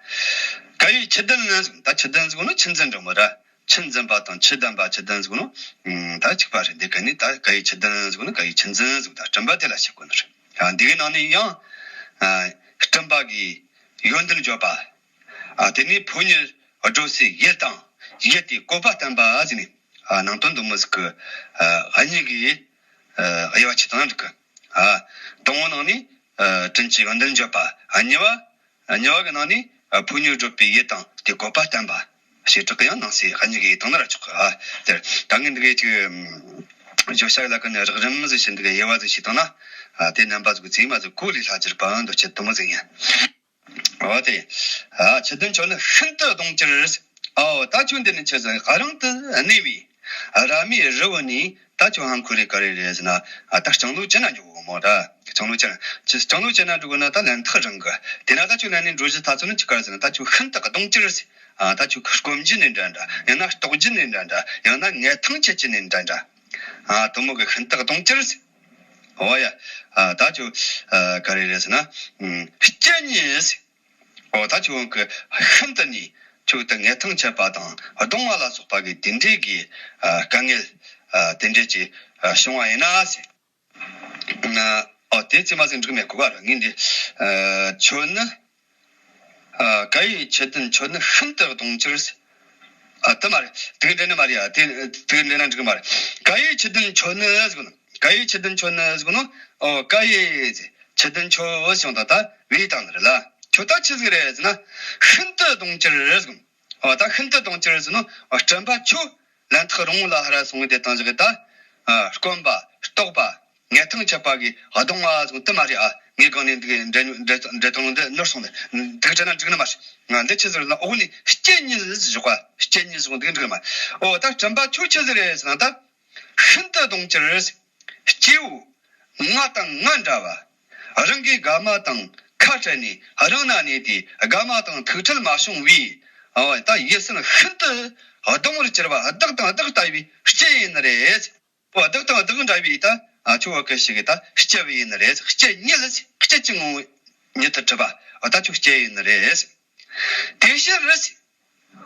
ག་ཡེ་ཆོས་ལྡན་ཟེར། ད་ཆོས་ལྡན་ཟེར་གོ་ནོ་ཆོས་འཛིན་འགྲོ་མོ་ར། ཆོས་འཛིན་པ་དང་ཆོས་ལྡན་པ། ཆོས་ལྡན་ཟེར་གོ་ནོ་ཨ་ད་གཅིག་པ་རེད། འདི་ག་ནི་ད་ག་ཡེ་ཆོས་ལྡན་ཟེར་གོ་ནོ་ག་ཡེ་ཆོས་འཛིན་ཟེར། ད་སྤྲིན་པ་དེ་ལ་བཤད་གོ་ནི་རེད། ཨ་འདི་གི་ནང་ནས་ཡང་ཨ་སྤྲིན་པ་གི་ཡོན་ཏན་བརྗོད་པ། ཨ་དེ་ནས་ཕོ་ཉར་སྒྲོལ་སའི་ཡུལ་དང་ཡུལ་དེའི་བཀོད་པ་བསྟན་པ་ཟེར་ནས། ཨ་ནང་དོན་འདི་མོ་ཟིག་གི་ཨ་གཉིས་ཀྱི་ཨ་དབྱེ་བ་ཕྱེ་སྟངས་འགྲིག་གི། ཨ་དང་པོ་ནང་ནས་ཨ་སྤྲིན་གྱི་ཡོན་ཏན་བརྗོད་པ། ཨ་གཉིས་པ་ཨ་གཉིས་པ་གི་ནང་ནས་ཨ་ཕོ་ཉར་སྒྲོལ་བའི་ཡུལ་དང་དེའི་བཀོད་པ་བསྟན་པ། བྱེ་བྲག་གི་ཡང་ནང་གསེས་ཨ་གཉིས་ཀྱི་དང་ན་ར་ཆོག་གི། ཨ་དེར་ད་ངས་འདི་གའི་ཅིག་བརྗོད་བྱ་ལ་ཀ་ནས་རགས་རིམ་ཟིག་བྱས་འདི་གའི་དབྱེ་བ་ཟིག་བྱས་བཏང་ན། ཨ་དེ་རྣམ་པ་ཟིག་ཚིག་མ་ཟིག་གོ་ལས་སླ་གྱུར་པ་འདོད་ཆེད་དུ་མོ་ཟིག་ཡིན། འོ་དེ། ཨ་ཆོས་ལྡན་ཁྱོད་ནི་ཤིན་ཏུ་གདུང་གྱུར། ཨོ་ད་ཁྱོད་འདི་ནི་ཆི་ཟིག་རང་དུ་གནས་པའི་ར་མའི་རི་བོ་ནས་ད་ཁྱོད་ཧང་ཁུ་རེ་ག་རེ་རེད་ཟེར་ན། ཨ་ད་སྤྱང་ལོག་ཅན་ན་འགྲོ་གོ་མོ་ད། སྤྱང་ལོག་ཅན་ན་ཅི་སྤྱང་ལོག་ཅན་ན་འགྲོ་གོ་ན་ད་ལན་ཐག་རིང་གི། དེ་ན་ད་ཁྱོད་ལན་ནས་འགྲོ་གཞི་ཐ་ཚོ་ནི་ཅི་ག་རེད་ཟེར་ན། ད་ཁྱོད་ཤིན་ཏུ་གདུང་གྱུར་ཟེར། ཨ་ད་ཁྱོད་སྐོམ་གྱི་ནི་འདྲ་འདྲ། ཡང་ན་ལྟོགས་ཀྱི་ནི་འདྲ་འདྲ། ཡང་ན་ངལ་ཐང་ཆད་ཀྱི་ནི་འདྲ་འདྲ། ཨ་དུ་མོ་གི་ཤིན་ཏུ་གདུང་གྱུར་ཟེར། འོ་ཡ། ཨ་ད་ཁྱོད་ཨ་ག་རེ་རེད་ཟེར་ན། ཨུམ་སྐྱེ་ཉིད་ཟེར། འོ་ད་ཁྱོད་གི་ཤིན་ཏུ་ནས་ཁྱོད་ད་ངལ་ཐང་ཆད་པ་དང་གདུང་བ་ལ་སོགས་པ་གི་དེ་འདྲའི་གི་ཨ་དཀའ་ངལ་ཨ་དེ་འདྲའི་ཅིག་ཨ་བྱུང་བ་ཡིན་ན་ཟེར། ཨ་འོ་དེ་ཚེ་མ་ཟིན་འགྲིག་མེད་གོ་ག་ར་ངས་འདི་ཨ་ཁྱོད་ནི་ཨ་ག་ཡེ་ཆོས་ལྡན་ཁྱོད་ནི་ཤིན་ཏུ་གདུང་གྱུར་ཟེར། ཨ་དེ་མ་རེད། དེ་ག་འདྲ་ནི་མ་རེད། ཨ་དེ་དེ་ག་འདྲ་ན་འགྲིག་མ་རེད། ག་ཡེ་ཆོས་ལྡན་ཁྱོད་ནི་ཟེར་གོ་ནོ། ག་ཡེ་ཆོས་ལྡན་ཁྱོད་ནི་ཟེར་གོ་ནོ། ཨོ་ག་ཡེ་ཟེར། ཆོས་ལྡན་ཁྱོད་ཟེར་ཡོང་དང་ད་བས་བཏང་ནི་རེད་ལ། ཁྱོད་ད་ཆི་ཟིག་རེད་ཟེར་ན། ཤིན་ཏུ་གདུང་གྱུར་ཟེར་གོ་ནོ། ཨོ་ད་ཤིན་ཏུ་གདུང་གྱུར་ཟེར་ནོ། ཨོ་སྤྲིན་པ་ཁྱོད་ལན་ཐག་རིང་བོ་ལ་ཧ་ར་སོང་བའི་དེ་བཏང་བཞག་གི་ད། ཨ་སྐོམ་པ་ལྟོགས་པ། ངལ་ཐང་ཆད་པ་གི་གདུང་བ་ཟེར་དེ་མ་རེད། ཨ་ངས་གང་ནས་འདི་གི་འདྲ་འདྲ་འདྲ་དང་འདི་ནོར་སོང་ནས་འདི་གི་དྲན་ན་འགྲིག་ནི་མ་རེད། ང་འདི་ཆི་ཟེར་ན། འོག་ནས་སྐྱེ་ཉིད་ཟེར་བཞག་པ། སྐྱེ་ཉིད་ཟེར་འདི་གི་འགྲིག་ནི་མ་རེད། ཨོ་ད་སྤྲིན་པ་ཁྱོད་ཆི་ཟིག་རེད་ཟེར་ན་ད། ཤིན་ཏུ་གདུང་གྱུར་ཟེར། སྐྱེ་བོ་ང་དང་ང་འདྲ་བ། རང་གི་དགའ་མ་དང་ ཁ་བྲལ་ནས་རང་ན་གནས་ཏེ་དགའ་མ་དང་ཐུག་འཕྲད་མ་བྱུང་བས། ཨོ་ད་ཡིད་སེམས་ཤིན་ཏུ་གདུང་བར་གྱུར་པ་བདག་དང་བདག་ལྟ་བུའི་སྐྱེ་ཡི་ནི་རེད། ཨོ་བདག་དང་བདག་འདྲ་བའི་ད་ཨ་ཁྱོད་བ་ཀི་ཞིག་གི་ད་སྐྱེ་བའི་ཡིན་ནི་རེད། སྐྱེ་ཉིད་ལ་སྐྱེ་ཅི་ངོ་ཉིད་དུ་གྲུབ་པ། ཨོ་ད་ཁྱོད་སྐྱེ་ཡི་ནི་རེད། དེ་ཕྱིར་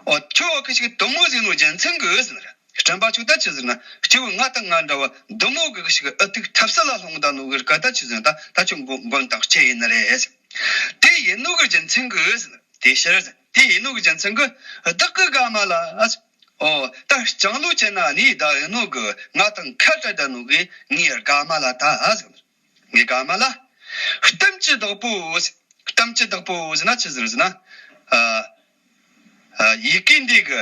ཨོ་ཁྱོད་བ་ཀི་ཞིག་དུ་མོ་ཟིག་ནོ་རྒྱུ་མཚན་གི་ཟེར་ནི་རེད། སྤྲིན་པ་ཁྱོད་ད་ཆི་ཟེར་ན་སྐྱེ་བོ་ང་དང་ང་འདྲ་བ་དུ་མོ་གི་ཞིག་ཨུ་ཐུག་ཐབས་ས་ལ་ལྷུང་ད་ནོ་གི་སྐད་ད་ཆི་ཟེར་ན་ད་ད་ཁྱོད་མགོ་མགོན་དང་སྐྱེ་ཡི་ནི་རེད། དེ་ཡིན་ནོ་གི་རྒྱུ་མཚན་གི་ཟེར་ནི་རེད། དེ་ཕྱིར་དེ་ཡིན་ནོ་གི་རྒྱུ་མཚན་གི་བདག་གི་དགའ་མ་ལ། ཨོ་ད་ལྕང་ལོ་ཅན་ན་ནི་ད་ཡིན་ནོ་གི་ང་དང་ཁ་བྲལ་ད་ནོ་གི་ངའི་དགའ་མ་ལ་ད་ཟེར་ནི་རེད། ངའི་དགའ་མ་ལ། གཏམ་གྱི་བདག་པོ། གཏམ་གྱི་བདག་པོ་ཟེར་ན་ཆི་ཟེར་ཟེར་ན། ཨ་ཨ་ཡི་གེ་འདི་གི་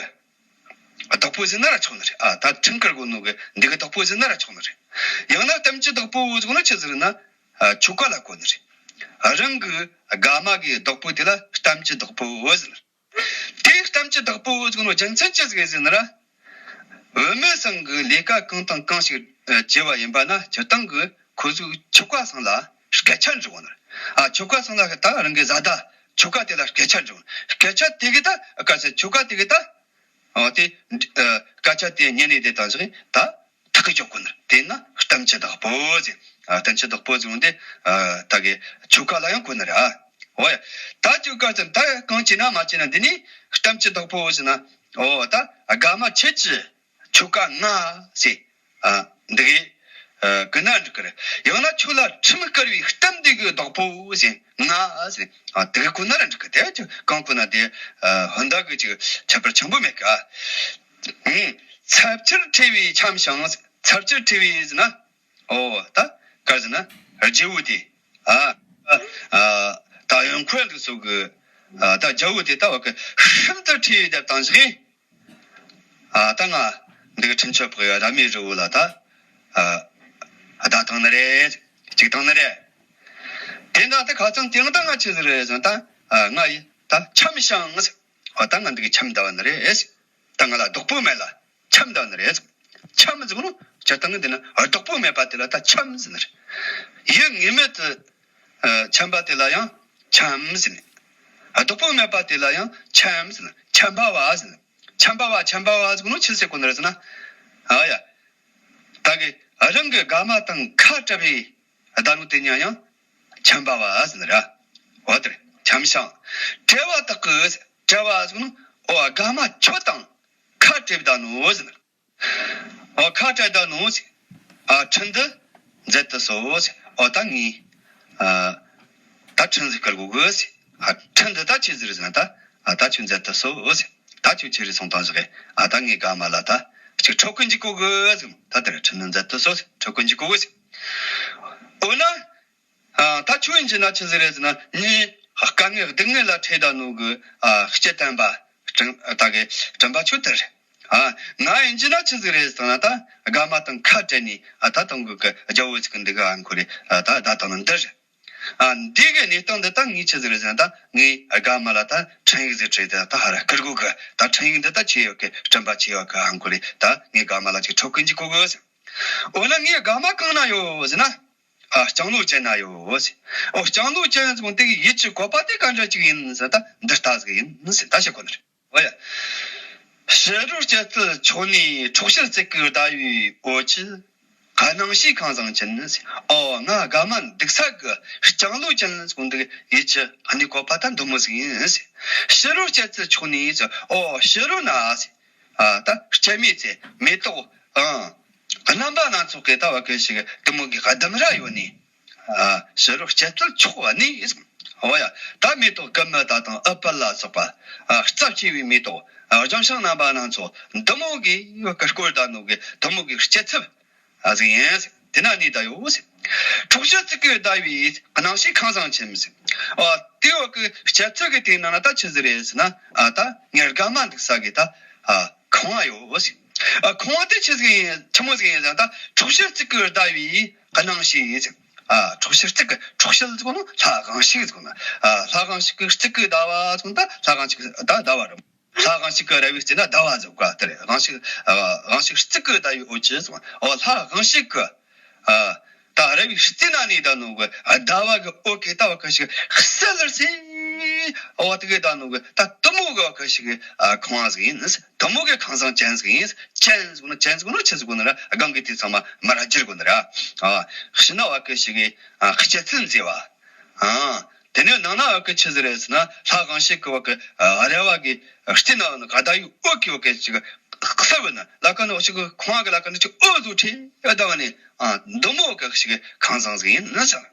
བདག་པོ་ཟེར་ན་ར་ཆོག་ནི་རེད། ཨ་ད་ཁྲིམས་ཀར་གོ་ནོ་གི་འདི་གི་བདག་པོ་ཟེར་ན་ར་ཆོག་ནི་རེད། ཡང་ན་གཏམ་གྱི་བདག་པོ་ཟེར་ན་ཆི་ཟེར་ན། ཨ་ཆོ་ག་ལ་གོ་ནི་རེད། རང་གི་དགའ་མ་གི་བདག་པོ་དེ་ལ་གཏམ་གྱི་བདག་པོ་ཟེར། དེའི་གཏམ་གྱི་བདག་པོ་ཟེར་ནོ་རྒྱུ་མཚན་ཅི་ཟིག་ཡིན་ཟེར་ན་ར། བུད་མེད་ཚང་གི་ལས་ཀ་གང་དང་གང་ཞིག་བྱས་པ་ཡིན་པ་ན་སྤྱིར་བཏང་གི་ཁོ་ཚོའི་ཆོ་ག་ཚང་ལ་སྐད་ཆ་འདྲི་འོང་ནི་རེད། ཨ་ཆོ་ག་ཚང་ལ་ད་རང་གི་བཟའ་ཟླ་ཆོ་ག་དེ་ལ་སྐད་ཆ་འདྲི་འོང་། སྐད་ཆ་དེ་གི་ད་སྐད་ཆ་ཆོ་ག་དེ་གི་ད་ཨོ་དེ་སྐད་ཆ་དེ་ཉན་ནས་དེ་དང་ཞིག་ད་ཐག་གི་ཆོད་གོ་ནི་རེད། དེ་ན་གཏམ་གྱི་བདག་པོ་ཟེར། ཨ་གཏམ་གྱི་བདག་པོ་ཟེར་འོང་དེ་ཨ་ད་གི་ཆོ་ག་ལ་ཡང་གོ་ནི་རེད། ཨ། འོ་ཡ། ད་ཁྱོད་སྐབས་སུ་ད་གང་བྱས་ན་མ་བྱས་ན་འདི་ནི་གཏམ་གྱི་བདག་པོ་ཟེར་ན། འོ་ད་དགའ་མ་ཁྱེད་ཀྱི་ཆོ་ག་ང་ཟེར། ཨ་འདི་གི་ཨ་གི་ན་འགྲིག་གི་རེད། ཡང་ན་ཁྱོད་ལ་ཁྲིམས་བཀལ་བའི་གཏམ་འདི་གི་བདག་པོ་ཟེར་ང་ཟེར། ཨ་འདི་གི་གོ་ན་ར་འགྲིག་གི། དེ་ཁྱོད་གང་གོ་ན་དེ་ཨ་ཧོན་ད་གི་ཅིག་ཁྱད་པར་ཆེན་པོ་མེད་གི། ཨ་ཚབས་ཆེར་ཁྲོས་པའི་འཆམ་ཞིང་། ཚབས་ཆེར་ཁྲོས་པའི་ཟེར་ན། ཨོ་ད་ག་ཟེར་ན་རྒྱལ་བོ་དེ། ཨ་ཨ་ད་ཡོན་ཁོལ་འདུག་སོ་གི། ཨ་ད་རྒྱལ་བོ་དེ་ད་བ་གི་ཤིན་ཏུ་ཁྲོས་ཡོད་དེ་བཏང་ཞིག། ཨ་ད་ང་འདི་གི་ཁྲིམས་ཆད་ཕོག་ཡོད། ར་མའི་རི་བོ་ལ་ད་ཨ་ད་བཏང་ནི་རེད། གཅིག་བཏང་ནི་རེད། དེ་འདྲ་ད་ཁ་ཚང་དེང་ད་ང་ཆི་ཟིག་རེད་ཟེར་ན་ད་ཨ་ང་ཡི་ད་འཆམ་ཞིང་ཟེར། ཨ་ད་ང་འདི་གི་འཆམ་ད་བ་ནི་རེད། ད་ང་ལ་བདག་པོ་མེད་ལ་འཆམ་ད་ནི་རེད། འཆམ་ཟེར་ནོ་སྤྱིར་བཏང་གི་འདི་ན་བདག་པོ་མེད་པ་དེ་ལ་ད་འཆམ་ཟེར་ནི་རེད། ཡུལ་ངེས་མེད་དུ་ཨ་འཆམ་པ་དེ་ལ་ཡང་འཆམ་ཟེར་ནི། བདག་པོ་མེད་པ་དེ་ལ་ཡང་འཆམ་ཟེར་ནི། འཆམ་པ་བ་ཟེར་ནི། འཆམ་པ་བ་འཆམ་པ་བ་ཟེར་ནོ་ཆི་ཟེར་གོ་ནི་རེད་ཟེར་ན། ཨ་ཡ། ད་གི་རང་གི་དགའ་མ་དང་ཁ་བྲལ་བའི་ད་ནོ་དེ་ཉ་ཡང་འཆམ་པ་བ་ཟེར་ནི་ར། འོ་དེར་འཆམ་ཞིང་། བྲལ་བ་དག་གི་བྲལ་བ་ཟེར་ནོ། ཨོ་དགའ་མ་ཁྱོད་དང་ཁ་བྲལ་ད་ནོ་ཟེར་ནི། ཨོ་ཁ་བྲལ་ད་ནོ་ཟེར། ཨ་ཁྲིམས་འདི་མཛད་དུ་གསོལ་ཟེར། ཨོ་ད་ངས་ཨ་ད་ཁྲིམས་ཟིག་བཀལ་དགོས་གི་ཟེར། ཨ་ཁྲིམས་འདི་ད་ཆི་ཟིག་རེད་ཟེར་ན་ད་ཨ་ད་ཁྱོད་མཛད་དུ་གསོལ་ཟེར། ད་ཁྱོད་ཆི་རེད་སོང་བཏང་ཟིག་གི། ཨ་ད་ངས་དགའ་མ་ལ་ད་ཅིག་འཕྲོག་གི་འཇུག་གོ་གི་ཟེར། ད་དེར་ཁྲིམས་འདི་མཛད་དུ་གསོལ་ཟེར། འཕྲོག་གི་འཇུག་གོ་གི་ཟེར། འོ་ན། ཨ་ད་ཁྱོད་ཡིན་གྱི་ན་ཆི་ཟིག་རེད་ཟེར་ན་ངས་དཀའ་ངལ་སྡུག་བསྔལ་ལ་འཕྲད་ད་ནོ་གི་ཨ་སྤྱི་བསྟན་པ་སྤྲིན་ད་གི་སྤྲིན་པ་ཁྱོད་དེ་རེད། ཨ་ང་ཡིན་གྱི་ན་ཆི་ཟིག་རེད་ཟེར་ན་ད་དགའ་མ་དང་ཁ་བྲལ་ནས་ཨ་ད་དང་གི་རྒྱལ་བོ་ཅིག་གི་འདི་གི་ཨ་འཁོར་རེ་ཨ་ད་ད་དང་ནི་འདི་རེད། ཨ་འདི་གི་གནས་སྟངས་འདི་ད་ངས་ཆི་ཟིག་རེད་ཟེར་ན་ད་ངས་དགའ་མ་ལ་ད་འཕྲིན་ཡིག་ཟིག་བྲིས་ཏེ་ད་ཧ་ར་བསྐུར་དགོས་གི། ད་འཕྲིན་ཡིག་འདི་ད་ཆེ་ཡོད་གི་སྤྲིན་པ་ཆེ་ཡོད་གི་ཨ་འཁོར་རེ་ད་ངས་དགའ་མ་ལ་ཅིག་འཕྲོག་གི་འཇུག་གོ་གི་ཟེར། འོ་ན་ངའི་དགའ་མ་གང་ན་ཡོད་ཟེར་ན། ཨ་ལྕང་ལོ་ཅན་ན་ཡོད་ཟེར། ཨོ་ལྕང་ལོ་ཅན་ཟེར་དེ་གི་ཡིད་ཀྱི་བཀོད་པ་དེ་ག་འདྲ་ཅིག་ཡིན་ཟེར་ད་འདི་ལྟ་ཟིག་ཡིན་ཟེར་ད་བཤད་གོ་ནི་རེད། འོ་ཡ། ཕྱི་རོལ་སྐྱེད་ཚལ་མཆོག་ནས་འཕྲོག་བྱེད་རྩི་ཀའི་ཟླ་བའི་འོད་ཀྱིས་གནང་བྱའི་ཁང་བཟང་ཅན་ཟེར། ཨོ་ང་དགའ་མ་འདུག་ས་གི་ལྕང་ལོ་ཅན་ཟེར་དེ་གི་ཡིད་ཀྱི་གནས་བཀོད་པ་ད་འདི་མོ་ཟིག་ཡིན་ཟེར། ཕྱི་རོལ་སྐྱེད་ཚལ་མཆོག་ནས་ཟེར། ཨོ་ཕྱི་རོལ་ན་ཟེར། ཨ་ད་སྐྱེད་མོས་ཚལ་མེ་ཏོག་ཨང་། རྣམ་པ་སྣ་ཚོགས་ཀྱི་ལྟ་བ་གི་ཞིག་དུ་མོ་གི་ལྡུམ་ར་ཡོད་ནི། ཨ་ཕྱི་རོལ་སྐྱེད་ཚལ་མཆོག་ནས། འོ་ཡ། ད་མེ་ཏོག་ཀུ་མུ་ད་དང་ཨུཏྤལ་ལ་སོགས་པ། ཨ་རྩ་ཆེ་བའི་མེ་ཏོག་ཨ་ལྗོན་ཤིང་རྣམ་པ་སྣ་ཚོགས་འདི་མོ་གི་བཀོད་ད་ནོ་གི་དུ་མོ་གི་སྐྱེད་ཚལ་ཨ་ཟིག་ཡིན། དེ་ན་ནི་ད་ཡོད་ཟེར། འཕྲོག་བྱེད་རྩི་ཀའི་ཟླ་བའི་གནང་བྱའི་ཁང་བཟང་ཆེན་ཟེར། ཨ་དེ་བ་གི་སྐྱེད་ཚལ་གི་དེའི་ནང་ན་ད་ཆི་ཟིག་རེད་ཟེར་ན། ཨ་ད་ངའི་དགའ་མ་འདུག་ས་གི་ད་ཨ་ཁང་བ་ཡོད་ཟེར། ཨ་ཁང་བ་དེ་ཆི་ཟིག་ཡིན་ཆི་མོ་ ཟིག་ཡིན་ཟེར་ན། ད་འཕྲོག་བྱེད་རྩི་ཀའི་ཟླ་བའི་གནང་བྱའི་ཟེར། ཨ་འཕྲོག་བྱེད་རྩི་ཀ་འཕྲོག་བྱེད་ཟེར་གོ་ནོ་ལྷ་གང་ཞིག་ཟེར་གོ་ནོ། ཨ་ལྷ་གང་ཞིག་གི་རྩི་ཀའི་ཟླ་བ་ཟེར་གོ་ནོ་ད་ལྷ་གང་ཞིག་ད་ཟླ་བ་རེད། ལྷ་གང་ཞིག་གི་ར་བའི་རྩེ་ན་ཟླ་བ་ཟེར་ག་དེ་རེད། གང་ཞིག་ཨ་གང་ཞིག་རྩི་ཀའི་ཟླ་བའི་འོད་ཀྱིས་ཟེར། ཨོ་ལྷ་གང་ཞིག་གི་ཨ་ ད་ར་བའི་རྩེ་ན་ནི་ད་ནོ་གི་ཟླ་བ་གི་འོད་གི་ད་བ་གི་ཞིག་གསལ་ལེར་སེ་འོ་དེ་གི་ད་ནོ་གི་ད་དུ་མོ་གི་བ་གི་ཞིག་ཁང་ཟིག་ཡིན། དུ་མོ་གི་ཁང་བཟང་ཅན་ཟིག་ཡིན། ཅན་ཟིག་ནོ་ཅན་ཟིག་ནོ་ཆི་ཟིག་ནོ་ར་སྒང་གི་དེ་ཚང་མ་མར་ར་བསྒྱུར་གོ་ནི་ར། ཕྱི་ན་བ་གི་ཞིག་གི་སྐྱེད་ཚལ་མཛེས་པ། དེ་ནས་ནང་ན་བ་གི་ཆི་ཟིག་རེད་ཟེར་ན། ལྷ་གང་ཞིག་གི་བ་གི་ར་བ་གི་རྩེ་ན་ནི་ག་ད་ཡུ་འོད་གི་བ་གི་ཞིག་གསལ་བ་ན་ལ་ཀ་ནི་འོ་ཞིག་གི་ཁང་བ་གི་ལ་ཀ་ནི་ཅིག་འོད་ཟུག་ཁྲི་ཡ་ད་བ་ནི་དུ་མོ་གི་ཞིག་གི་ཁང་བཟང་ཟིག་ཡིན་ན་ས།